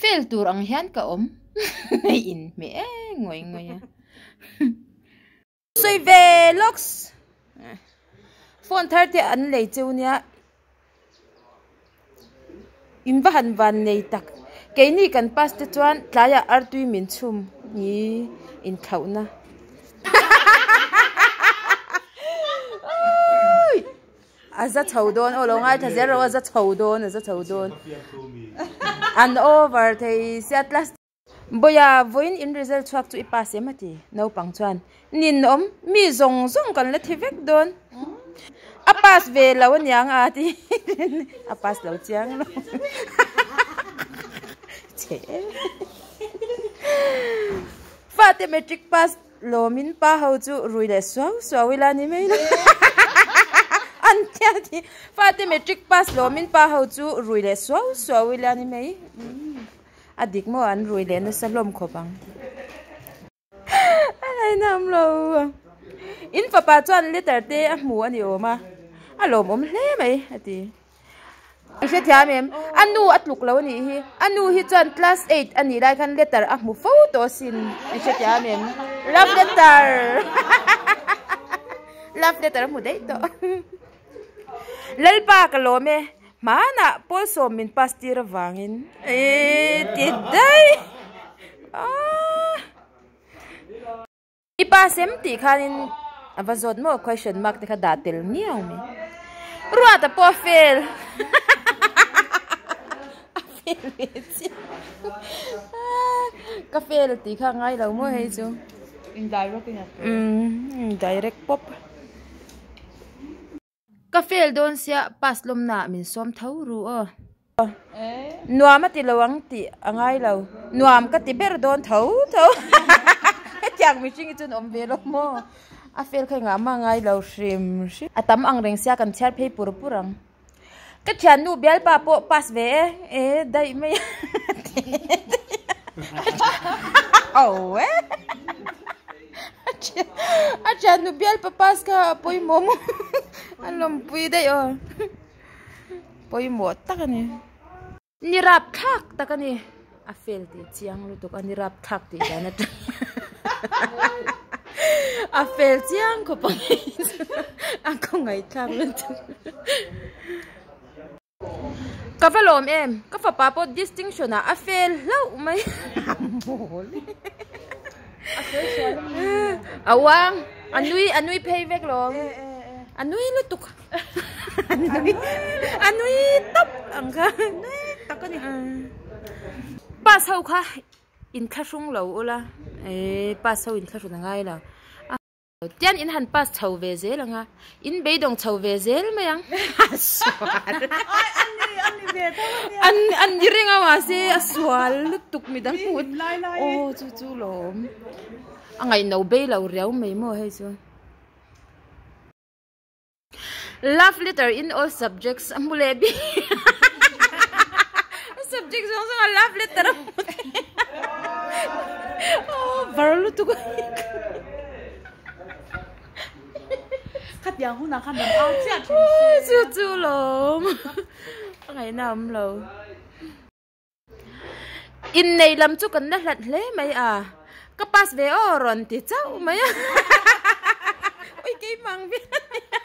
Fail tur ang hian ka awm inhmeh e ngawih ngawih a. Sawi ve lawks. Phone thar te an lei cheu nia. In va han van nei tak. Keini kan pass te chuan tlaiah artui min chhum ni inthlauhna. A za chho dawn aw lo ngaithla zel rawh a za chho dawn a za chho dawn. An over thei sia class Bawia vawiin in result chhuak chu i pass em a ti naupang chuan ninawm mi zawng zawng kan la thi vek dawn a pass ve lo aniang a ti a pass lo chiang lo chhe fate matric pass lawmin pa ho chu rui leh suau suau ila ni mai lo an tia ti fate matric pass lawmin pa ho chu rui leh suau suau ila ni mai. A dik maw an rui leh nasa hlawm khawp ang. A ngainam lo. In fapa chuan letter te a hmu a ni awm a, a lawmawm hle mai a ti. I hrethiam em? A nu a tluk lo a nih hi. A nu hi chuan class eight a nih lai khan letter a hmu fo tawh asin. I hrethiam em? Love letter! Love letter a hmu daih tawh. Lalpa ka lawm e. Hmanah pawl sawm min pass tir avangin eee ti daih aaa i pass em tih khanin a va zawt maw question mark te kha dah tel miau mai ruat a pawh a fail a fail ve chiah ka fail tih kha a ngai lo maw hei chu indirect in a fail umm direct pawp. Ka fail dawn sia pass lawmna ah min sawm tho ru aw. Nuam a ti lo ang tih a ngai lo, nuam ka ti ber dawn tho tho. Hetiang mihring hi chuan awm ve lo maw? A fail kha engah mah ngai lo hrim hrim. A tam ang reng sia kan chhiar phei pur pur ang. Ka thiannu bialpa pawh pass ve e, e daih mai a. Ho e. A thiannu bialpa pass kha a pawimawh maw a lawmpui daih aw pawimawh tak a ni ni rap thlak tak a ni a fel tih chiang lutuk a ni rap thlak tih dan atang a fel chiang khawp ang a khawngaih thlak lutuk. Ka va lawm em? Ka fapa pawh distinction ah a fail hlauh mai. A mawl e. A uang. A nui a nui phei vek lawm. A nui lutuk. A nui a nui tawp ang kha. Nui tak a ni. Pass ho kha inthlahrung lo ula. Ee pass ho inthlahrun a ngai lo. Tian in han pass chho ve zel ang a, in beidawng chho ve zel mai ang. A sual. An an ni reng a mahse a sual lutuk midang hmuh. Aw chu chu lawm. A ngaihno bei lo riau mai maw hei chu. Love letter in all subjects a hmu leh bik. Subject zawng zawng a love letter a hmu thei. Aw var lutuk a ni. Khatiang hunah khan rawn au chiah thin se. Chu chu lawm. A ngaihna awm lo. Innei lam chu kan la hlat hle mai a, ka pass ve aw rawn ti chauh mai a, ui keimah ang vel a ni a,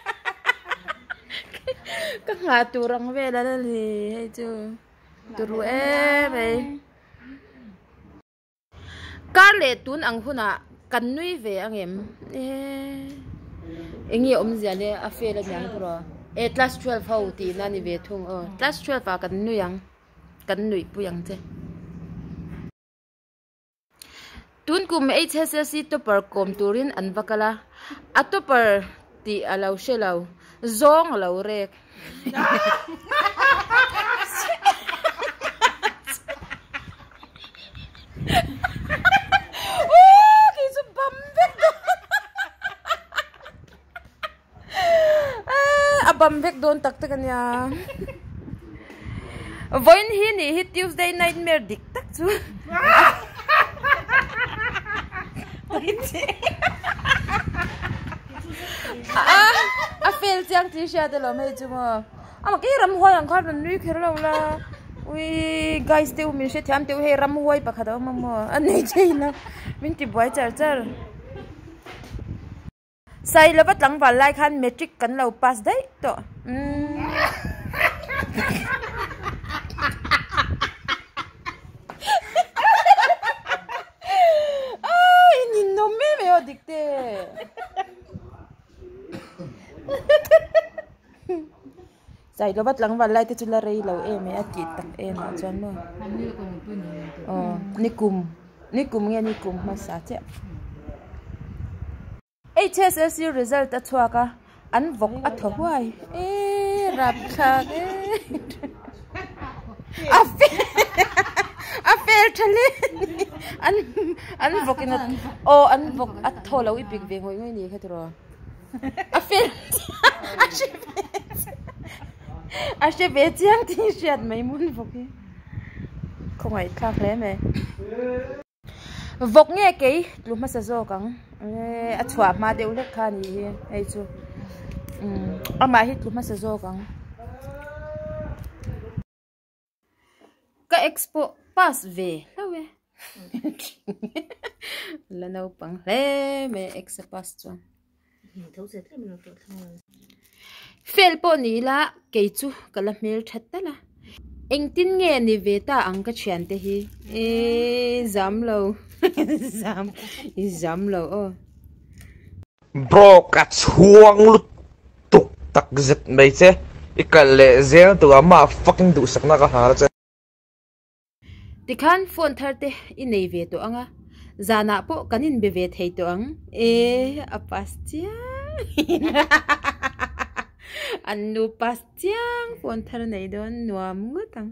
ka nghah tur ang vel a la ni hei chu turu em mai. Kar leh tun ang hunah kan nui ve ang em? Eee eng nge awmzia le a fail a niang pawh rawh e class 12 ho tihna a ni ve thung aw class 12 ah kan nui ang kan nuih pui ang che. Tun kum HSLC topper kawm turin an va kal a, a topper tih a lo hre lo, zawng a lo rek. A bam vek dawn tak tak a nia. Vawiin hi nih hi Tuesday nightmare dik tak chu. A fail chiang tih hriat alawm hei chu maw. Amah kei ramhuai ang khan rawn nui kher lo la. Ui guys te u min hrethiam teh u hei ramhuai pakhat a awm a maw a nei thei lo min ti buai char char. Sailova tlangval lai khan matric kan lo pass daih tawh umm. Aii ninawm em em aw dik te. Sailova tlangval lai te chu la rei lo em e a tih tak em ah chuan maw aw nikum nikum nge nikum hmasa chiah HSLC result a chhuak a an vawk a thaw huai eee rapthlak eee a fel a fel tha hle an an vawk in aw an vawk a thaw lo i pik ve ngawih ngawih ni kha tiraw. A fel a hre ve a hre ve chiang tih hriat mai mun vawk hi khawngaih thlak hle mai. Vawk nge kei tlu hmasa zawk ang a chhuah hma deuh hlek kha a nih hi hei chu amah hi tlu hmasa zawk ang. Ka ex pawh pass ve hlauh e. La naupang hle mai a ex a pass chuan. Fail pawh ni ila kei chu ka la hmel that tal a. Engtin nge ni ve ta ang ka thiante hi. Eee zam lo zam i zam lo aw. Bro ka chhuang lutuk tak zet mai che i kal leh zel tur a mah fucking duhsakna ka hnar che. Tikhan phone thar te i nei ve tawh ang a, zanah pawh kan inbe ve thei tawh ang e a pass chiang an nu pass chiang phone thar nei dawn nuam ngawt ang.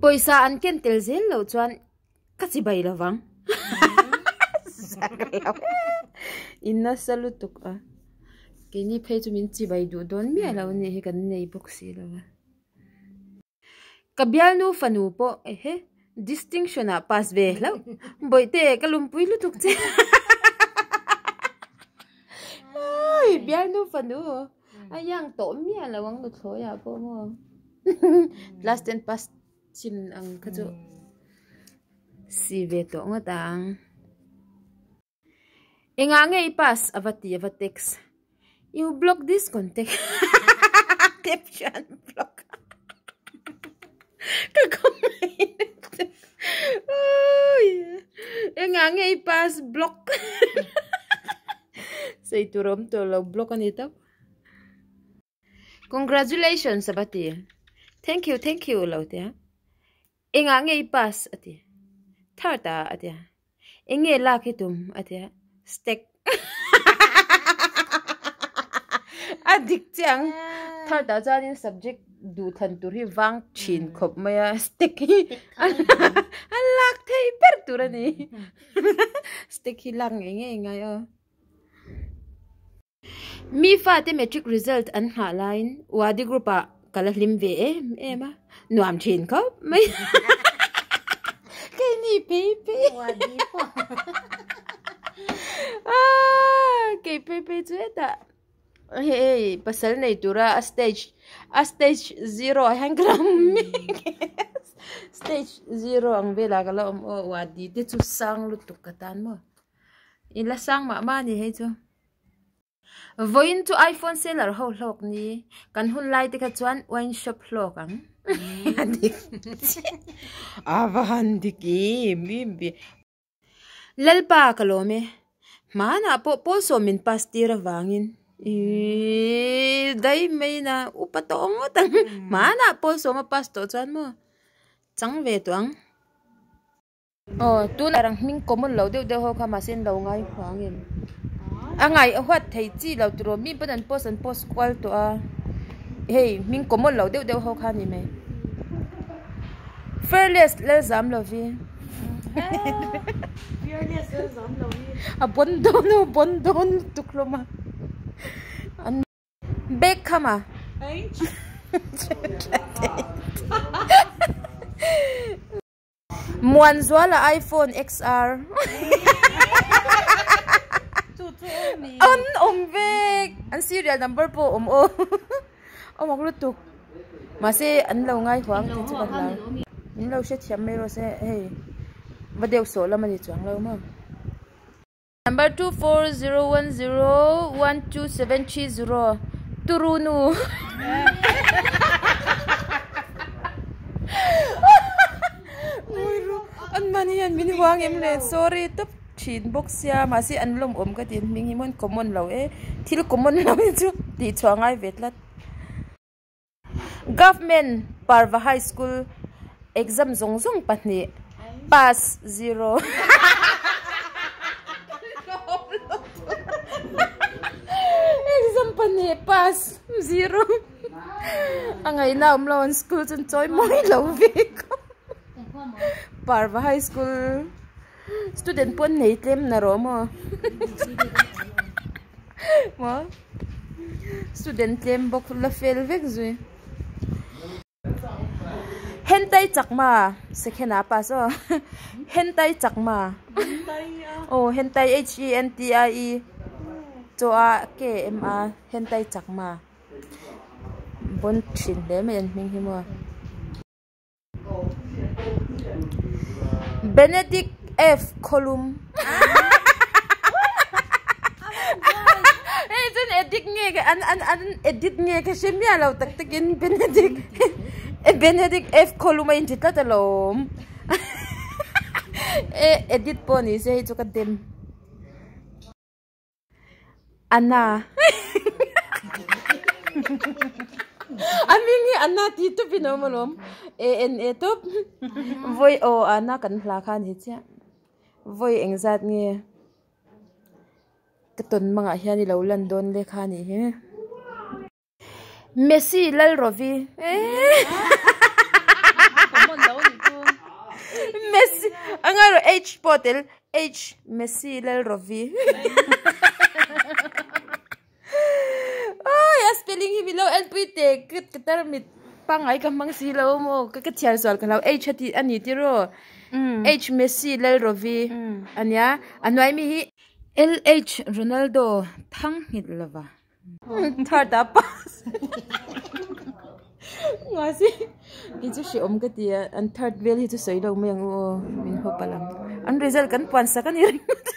Pawisa an ken tel zel loh chuan ka chi bai lo vang. I nasa lutuk a. Keini phei chu min chi bai duh dawn miah lo anih hi kan nei bawk si lo a. Ka bialnu fanu pawh ehe distinction ah pass ve hlauh. Bawihte ka lumpui lutuk che. Bialnu fanu a yang tawh miah lo ang nuthlawi ah pawh maw. Class ten pass chin ang kha chu si ve tawh ngawt ang. Engah nge i pass a va ti a va text. You block this contact caption block ka khawngaih Engah nge i pass block sei tur a awm tawh lo block a ni tawp. Congratulations a va ti. Thank you thank you lo ti a. Engah nge i pass a ti. Third ah a ti a. Eng nge lak hi tum a ti a. Stack. A dik chiang. Third ah chuanin subject duh than tur hi vang thin khawp mai a. Stack hi a lak thei ber tur a ni. Stack hi lak ngei ngei ngai aw. Mi fate matric result an nghah laiin Wadi group ah ka la hlim ve em em a, nuam thin khawp mai. Keini phei phei. Wadi pawh. Ah, kei phei phei chu hetah hei pasal nei tura a stage a stage zero ah hian ka la awm mek stage zero ang velah ka la awm aw Wadi te chu sang lutuk ka tan maw. I la sang mah mah a ni hei chu. Vawiin chu iPhone seller ho hlawk ni. Kan hun lai te kha chuan wine shop hlawk ang. A dik chiah. A va han dik i mi bi. Lalpa ka lawm e. Hmanah pawh pawl sawm min pass tir avangin ii dai mai na upa tawh ngawt ang. Hmanah pawl sawm a pass tawh chuan maw chang ve tawh ang. Aw tunah rang hming common lo deuh deuh ho kha mahse an lo ngai huang em a ngai a huat thei chi lo tur aw mi pawn an post an post kual tawh a hei hming common lo deuh deuh ho kha a ni mai fearless Lalzamlovi a bawn dawn aw bawn dawn lutuk hlawm a an. Bag kha ma. Muanzuala iPhone XR. An awm vek. An serial number pawh awm aw. Awm ang lutuk. Mahse an lo ngai huang tih chu ka hlau. Min lo hrethiam mai rawh se hei va deuh sawh lam a ni chuang lo maw. Number 2401012730 Turunu An mahni hian min huang em le sorry tawp thin bawk sia mahse an lawmawm ka ti hming hi mawn common lo e thil common lo hi chu tih chhuah ngai ve tlat. Government Parva High School exam zawng zawng pahnih pass zero exam pahnih pass zero a ngaihna awm lo an school chu an chawi mawi lo ve khawp Parva High School student pawh an nei tlem na rawh maw. Maw student tlem bawk la fel vek zui hentai chakma second ah pass aw hentai chakma aw hentai h e n t i e chaw a k m a hentai chakma bawn thin hle mai an hming hi maw. Benedict F Kholum Hei chuan edit nge ka an an an edit nge ka hre miah lo tak takin Benedict Benedict F Kholum a inti tlat alawm e edit pawh ni se hei chu ka dem. Anna A hming hi Anna tih tawp in a awm alawm A N A tawp vawi aw Anna kan hla kha a ni chiah vawi engzat nge ka tawn mangah hian i lo lan dawn le kha a nih hi. Messi Lalrovi Messi a ngai rawh H pawh tel H Messi Lalrovi Ai a spelling hi milo enpui teh ka tarmit pangngai ka hmang si lo maw ka thian sual ka hlau H a tih a ni tiraw H Messi Lalrovi ania a hnuai mi hi LH Ronaldo Thangnghilh lova. Third ah pass Mahse kei chu hrehawm ka ti a an third vel hi chu sawi lo mai ang u aw min haw palh ang an result kan puan sak a ni ringawt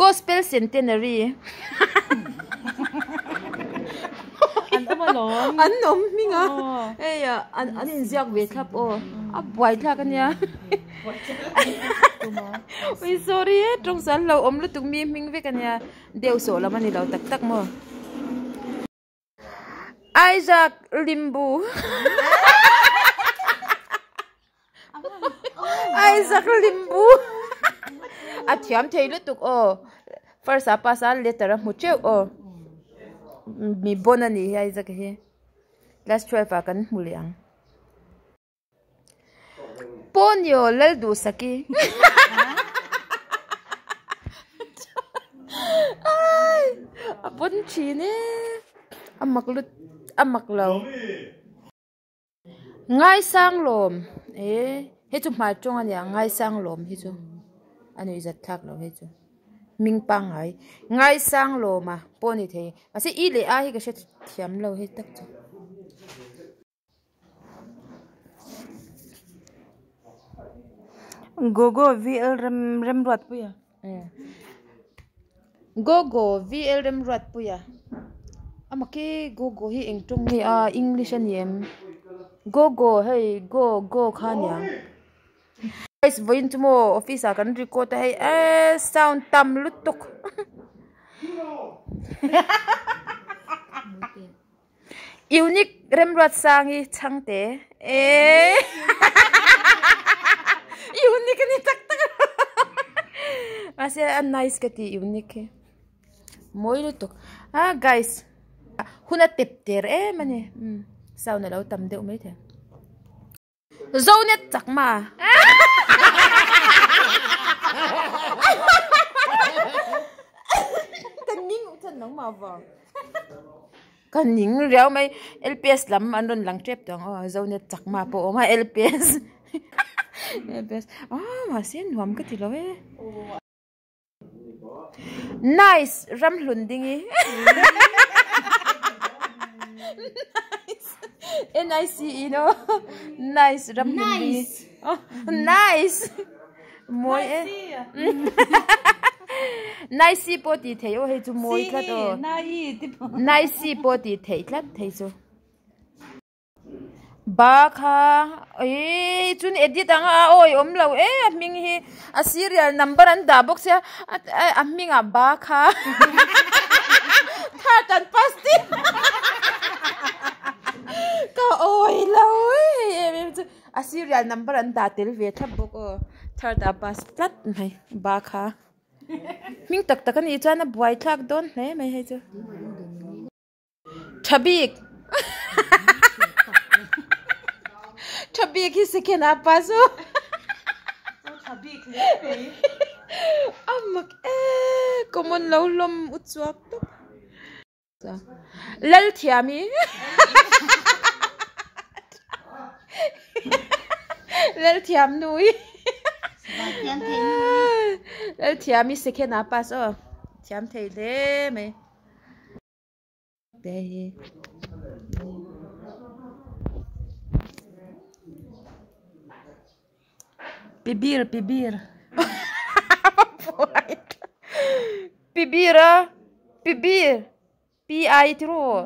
Gospel Centenary An awm alawm An awm hming a hei an inziak ve thlap aw a buaithlak a nia. Ui sorry e tawng san lo awm lutuk mi hming vek ania deuh sawh lam ani lo tak tak maw Isaac Limbu Isaac Limbu a thiam thei lutuk aw first ah pass a letter a hmu teuh aw mi bon ani hi Isaac hi class 12 ah kan hmu leh ang. Ponyo Lalduhsaki Ai a pawn thin e a mak lut a mak lo Ngaisang lawm e hei chu hmai tawng a nia Ngaisang lawm hi chu a nuih zat thlak lo hei chu hming pangngai Ngaisang lawma pawh a ni thei mahse i leh a hi ka hre thiam lo hei tak chu. Gogo VL rem Remruatpuia. Gogo VL Remruatpuia. Ama ke Gogo hi eng tawng nge a English a ni em? Gogo hei go go kha a niang. Guys vawiin chu maw office ah kan record a hei eee sound tam lutuk. Unique Remruatsangi chhangte eee Unique a ni tak tak mahse a nice ka ti unique hi mawi lutuk a guys hun a tep ter em a ni sound a lo tam deuh maithei. Zonet chakma. Kan ning chan nang ma vang. Kan ning riau mai LPS lam an rawn lang tep tawh ang aw Zonet chakma pawh awm a LPS. LPS ah mahse nuam ka ti lo e. Nice ram hlun ding i. Nice. N I C E no. Nice ram Nice. Oh, nice. Mawi e. Nice pawh tih theih aw hei chu mawi tlat aw. Nice pawh tih theih tlat thei chu. Ba kha ih chun edit ang a awi awm lo e a hming hi a serial number an dah bawk sia a hming ah ba kha third an pass tir ka awi lo e hei em em chu a serial number an dah tel ve thlap bawk aw third ah pass tlat mai ba kha hming tak tak a nih chuan a buai thlak dawn hle mai hei chu. Tha bik Tha bik hi second ah pass u. Tha bik hle mai. A mak e common lo hlawm u chuak tawp. Lalthiami Lalthiam nui Lalthiami second ah pass aw. Thiam thei hle mai. Te hi Pibir pibir Pibir a pibir P I ti ru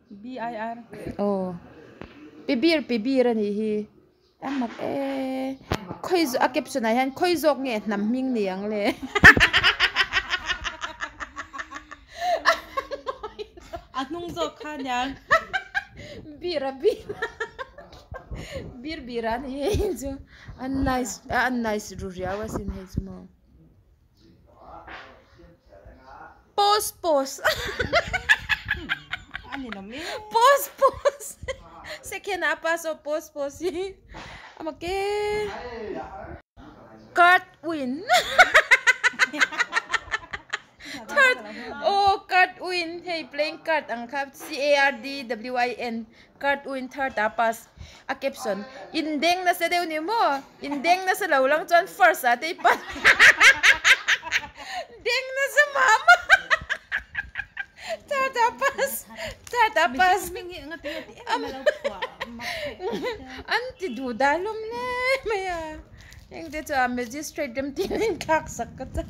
B I R aw pibir pibir a nih hi a mak e khawi a caption ah hian khawi zawk nge hnam hming ni ang le a hnung zawk kha aniang bir a bir bir bir a ni hei chu a nice a nice ru riau asin hei chu maw. Post post Post post Second ah pass aw post post hi a mak e Card win Third aw card win hei playing card ang kha C A R D W I N Card win third ah pass a caption indeng nasa deuh ni maw indeng nasa lo lang chuan first ah te i pass deng nasa mah mah third ah pass third ah pass an ti duh dah hlawm hle mai a heng te chu a magistrate rem tin in thlak sak ka chak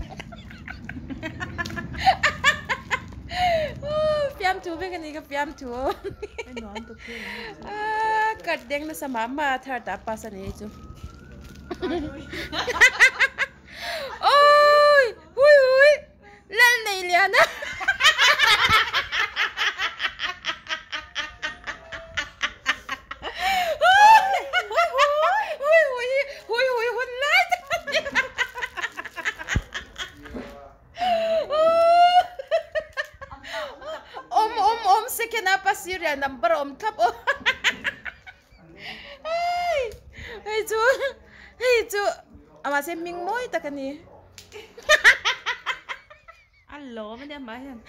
fiamthu vek a ni ka fiamthu aw card deng nasa mah mah a third ah pass a ni hei chu awi hui hui lal nei lian a. Hui hui hui hui hun lai tak a ni. Awm awm awm second a pasirial number awm thlap aw. Hei chu hei chu a mahse hming mawi tak a ni. A lawm a nia mah hian.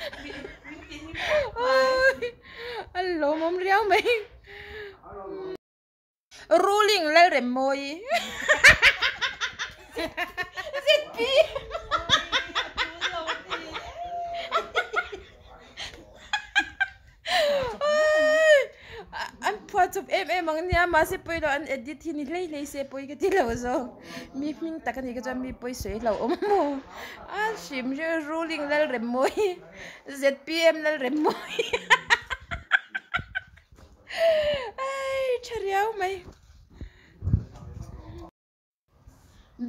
A lawmawm riau mai. Ruling Lalremmawi ZP An phuah chawp em em ang nia mahse pawi lo an edit hi ni hlei hlei se pawi ka ti lo zawk mi hming tak a nih kha chuan mi pawi sawi hlauh awm maw a hrim hrim ruling Lalremmawi ZPM Lalremmawi. Ai tha riau mai.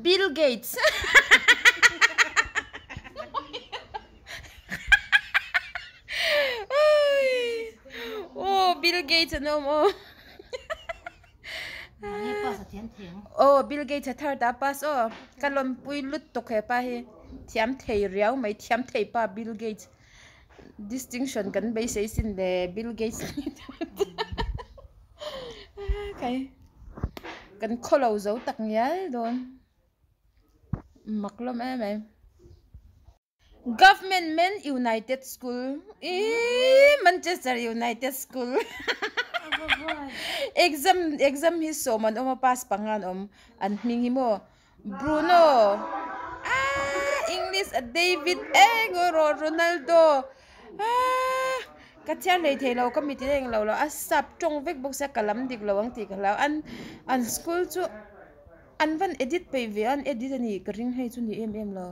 Bill Gates. Oh Bill Gates an awm aw. Oh Bill Gates a thar ta pass aw. Ka lawmpui lut tuk he pa hi. Thiam thei riau mai thiam thei pa Bill Gates. Distinction kan beisei sin le Bill Gates kai kan khawlo zo tak ngial dawn mak lawm em em Government Men United School ihh Manchester United School exam exam hi sawm an awm a pass panga an awm an hming hi maw. Bruno ah English a David eng rawh Ronaldo ah Ka chhiar hlei thei lo ka mit in a englo lo a sap tawng vek bawk sia ka lam dik lo ang tih ka hlau an an school chu an van edit peih ve a an edit a nih ka ring hei chu ni em em lo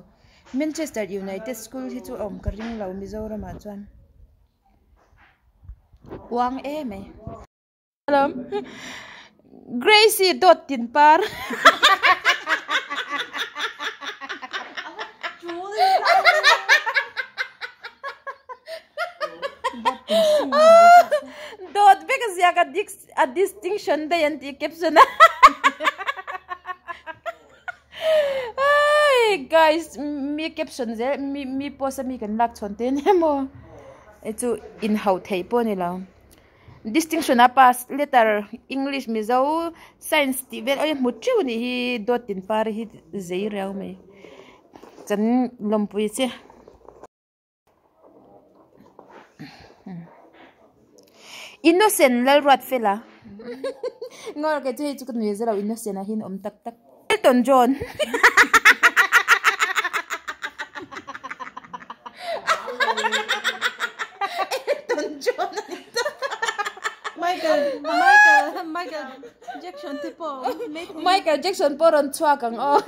Manchester United school hi chu a awm ka ring lo Mizoram ah chuan uang em mai. Gracie dawt tin par. Dawt vek a ziak a a distinction daih an tih caption a. Guys mi caption zel mi mi post a mi kan lak chhawn te nia maw hei chu inhauh theih pawh a ni lo. Distinction a pass letter English Mizo science tih vel awih hmu teuh anih hi dawt tin par hi zei riau mai kan lawmpui che innocent Lalruat fela ngawr kei chu hei chu ka nui zalo innocent ah hian awm tak tak Elton John. Elton John a ni ta. Michael Michael Michael Jackson te pawh Michael Jackson pawh rawn chhuak ang aw.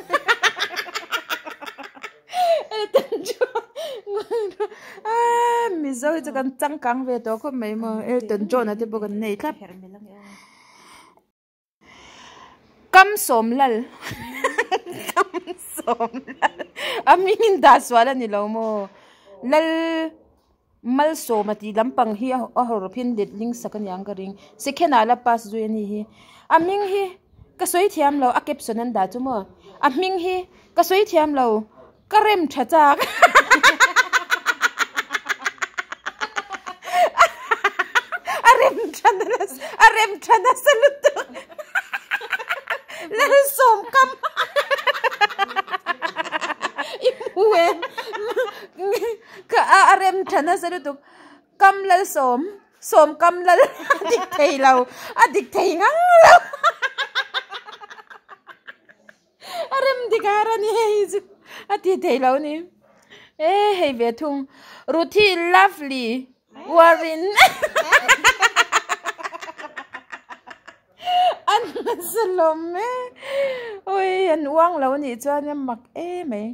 Elton John. Ah, Mizo hi chu kan changkang ve tawh khawp mai maw. Elton John a te pawh kan nei thlap. Kam sawm lal Kam sawm lal a hming in dah sual a ni lo maw lal malsawm a tih lampang hi a hawr phin let ling sak a niang ka ring second ah la pass zui a ni hi a hming hi ka sawi thiam lo a caption an dah chu maw a hming hi ka sawi thiam lo ka rem tha chak a rem tha a rem tha nasa lutuk lalsawm kam i hmu em ka a rem tha nasa lutuk kam lalsawm sawm kam lal a dik thei lo a dik thei ngang lo. A rem dik har a ni hei chu a ti thei lo ni e hei ve thung Ruthi lovely Warren an nasa lawm e ui an uang lo a nih chuan a mak em mai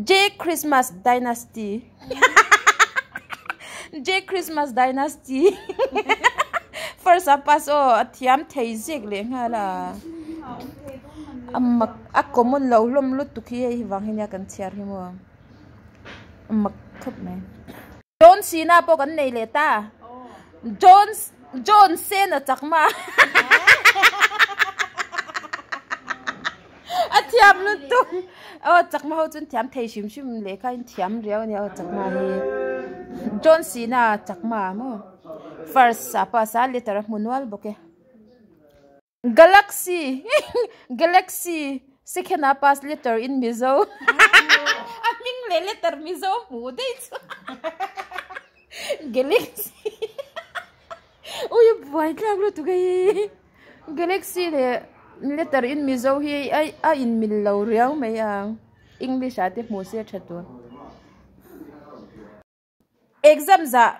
J Christmas Dynasty J Christmas Dynasty first a pass aw a thiam thei zek leh nghal a a mak a common lo hlawm lutuk hi hei vang hi nia kan chhiar hi maw a mak khawp mai John Cena pawh kan nei leh ta John John Cena chakma A thiam lutuk aw chakma ho chuan thiam thei hrim hrim lehkha in thiam riau ania aw chakma hi John Cena chakma maw first ah pass a letter a hmu nual bawk e Galaxy Galaxy second ah pass letter in Mizo a hming leh letter Mizo hmuh daih chu Galaxy ui a buai thlak lutuk hei. Galaxy leh letter in Mizo hi a in mil lo riau mai a English ah te hmuh se a tha tur. Exam zah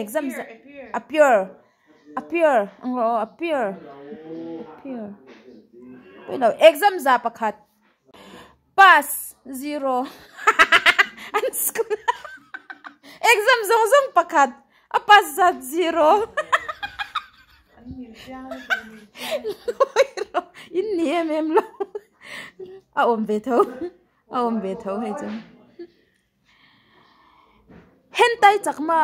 exam zah appear appear ang rawh aw appear appear pawi lo exam zah pakhat pass zero an school exam zawng zawng pakhat a pass zat zero in ni em em lo a awm ve tho a awm ve tho hei chu hentai chakma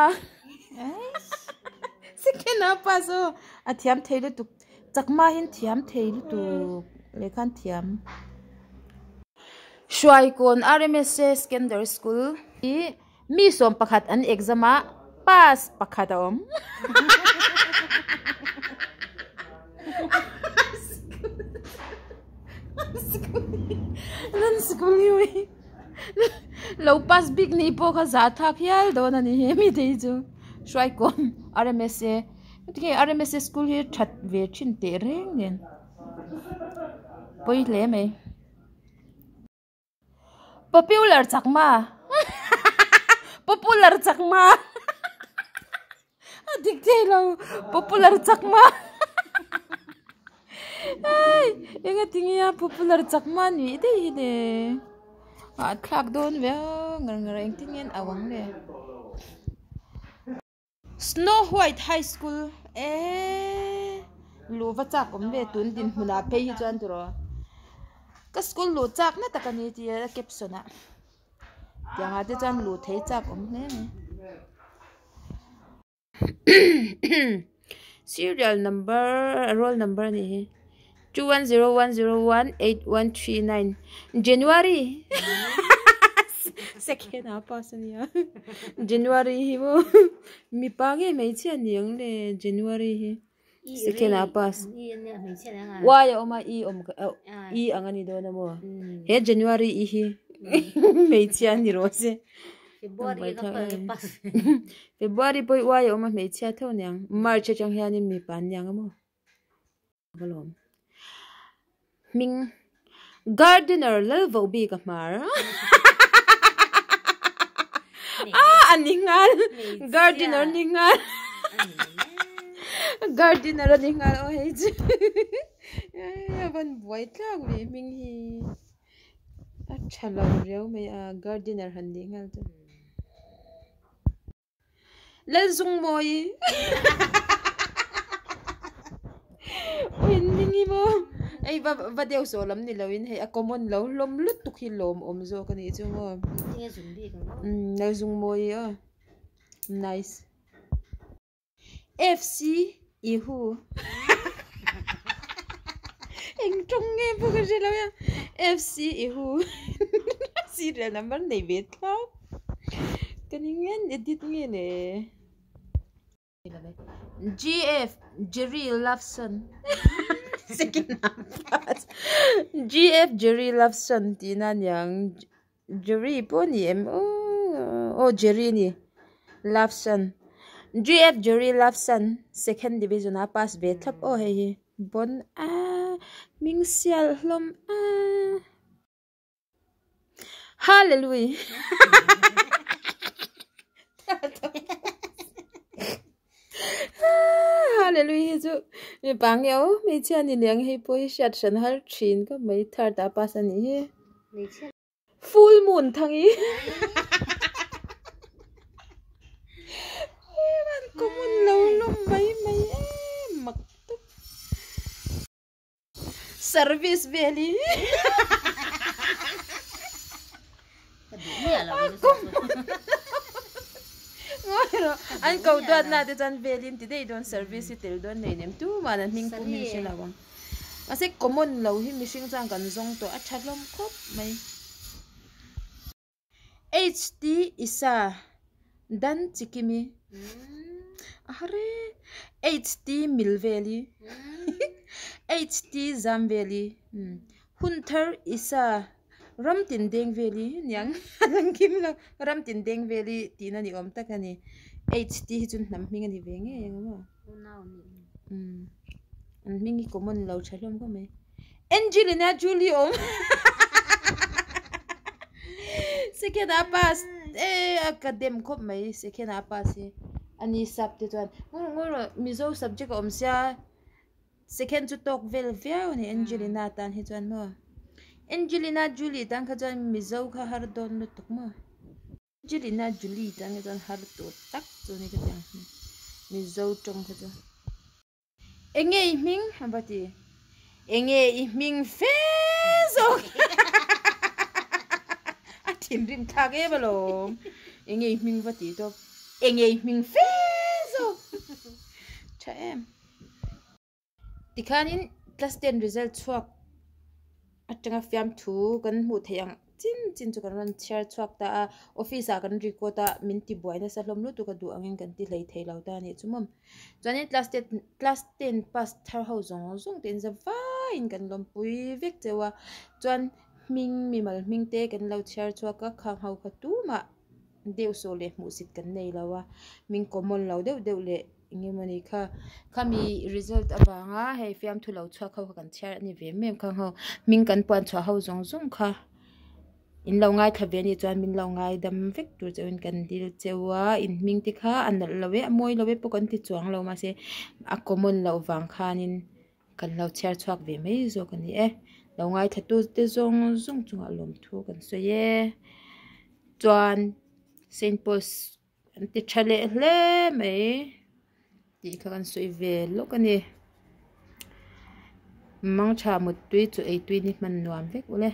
second a pass aw a thiam thei lutuk chakma hi an thiam thei lutuk lehkha an thiam Hruaikawn R_M_S_A secondary school hi mi sawm pakhat an exam a pass pakhat a awm lo pass bik ni pawh kha zah thlak hial dawn a ni he mi te hi chu Hruaikawn R_M_S_A tinge R_M_S_A school hi that ve thin teh reng nen pawi hle mai. Popular chakma popular chakma. Dik thei lo popular chakma ai enga tinge a popular chakma nuih daih hi le ah thlak dawn ve a ngar ngar engtin nge an au ang le snow white high school eee luh va chak awm ve tun dinhmun ah phei hi chuan tiraw ka school luh chak na tak a ni tih a caption ah. Tiangah te chuan luh thei chak awm hle mai. Serial number roll number a nih hi 2101018139 January second ah pass a nia January hi maw mipa nge hmeichhia ni ang le January hi. Second ah pass. Y a awm a E awm E ang a ni dawn a maw? He January E hi hmeichhia a ni rawh se. February pawh Y a awm a hmeichhia tho aniang. March atang hianin mipa an niang a maw? Ka lawm. Hming Gardener Lalvo bik a hmar. Ah a ni nghal. Gardener ni nghal. Gardener a ni nghal aw hei chu. A van buai tlak ve hming hi. A tha lo riau mai a gardener han nih nghal chu. Lalzungmawi Uin hming hi maw hei va va deuh saw lam ni loin hei a common lo hlawm lutuk hi lawm awm zawk a nih chu maw Lalzungmawi aw nice FC Ihu eng tawng nge pawh ka hre lo a FC Ihu serial number nei ve thlap ka ni nge an edit nge le GF Jerry Loveson second GF Jerry Loveson tihna aniang Jerry pawh a ni em aw Jerry a ni Loveson GF Jerry Loveson second division a pass ve thlap aw hei hi bon a hming sial hlawm a hallelujah hallelujah hi chu mipa nge aw hmeichhia ni leh ang hei pawh hi hriat hran har thin khawp mai third ah pass a nih hi. Full moon thangi an common lo hlawm mai mai em mak tawp service vel hi an ko duat na te chuan velin ti daih dawn service hi tel dawn nei nem tumah an hming pum hi hre lo ang. Mahse common lo hi mihring chuan kan zawng tawh a tha hlawm khawp mai. HT Isa Dan Chikimi a hare HT Milveli HT Zamveli Hunthar Isa Ramtin Dengveli niang a lang kim lo Ramtin Dengveli tihna ni awm tak a ni. HT hi chu hnam hming a ni ve ngei ang maw. An hming hi common lo tha hlawm khawp mai. Angelina Jolie awm. Second a pass e a ka dem khawp mai second a pass hi. Ani sap te chuan ngur ngur Mizo subject a awm sia second chu tawk vel viau a ni Angelina tan hi chuan maw. Angelina Jolie tan kha chuan Mizo kha har dawn lutuk maw. Angelina Jolie tan hi chuan har tur tak chu ni ka ti ang Mizo tawng kha chu. Enge i hming a va ti enge i hming fe zawk a thinrim thlak em alawm enge i hming va ti tawp enge i hming fe zawk tha em. Tikhanin class ten result chhuak atanga fiamthu kan hmuh theih ang chin chin chu kan rawn chhiar chhuak ta a, office ah kan record a min ti buai nasa hlawm lutuk a duh angin kan ti hlei thei lo ta a nih chu maw. Chuanin class ten class ten pass thar ho zawng zawng te in za vaiin kan lawmpui vek cheu a, chuan hming mimal hming te kan lo chhiar chhuak a khang ho kha tumah deuh sawh leh hmuhsit kan nei lo a, min common lo deuh deuh leh eng emawni kha khami result avanga hei fiamthu lo chhuak ho kha kan chhiar a ni ve em em khang ho hming kan puan chhuah ho zawng zawng kha. In lo ngaithla ve anih chuan min lo ngaidam vek tur chauhin kan dil cheu a, in hming te kha a nalh lo e, a mawi lo e pawh kan ti chuang lo mahse a common loh vang khanin kan lo chhiar chhuak ve mai zawk a ni e. Lo ngaithla tu te zawng zawng chungah lawmthu kan sawi e. Chuan Saint Paul's an ti tha leh hle mai tih kha kan sawi ve lawk a ni. Mangtha muttui chu eitui ni hman nuam vek ule.